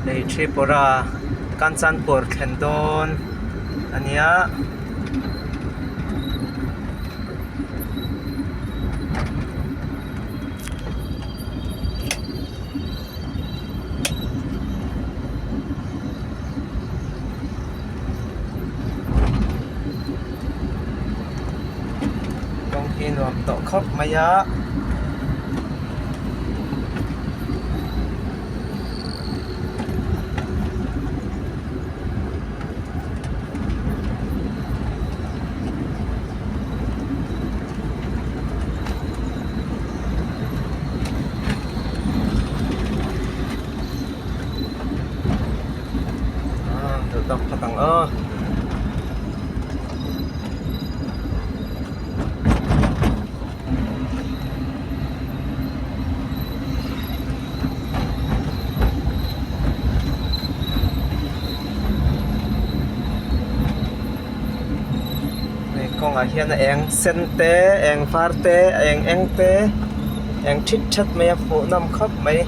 Hei Tripura Kanchanpur thlen dawn a nia. Kawng hi nuam tawh khawp mai a. Duh tawk phawt ang aw. Hei kawngah hian a eng sen te eng var te a eng eng te eng thit that mai a hmuh nawm khawp mai.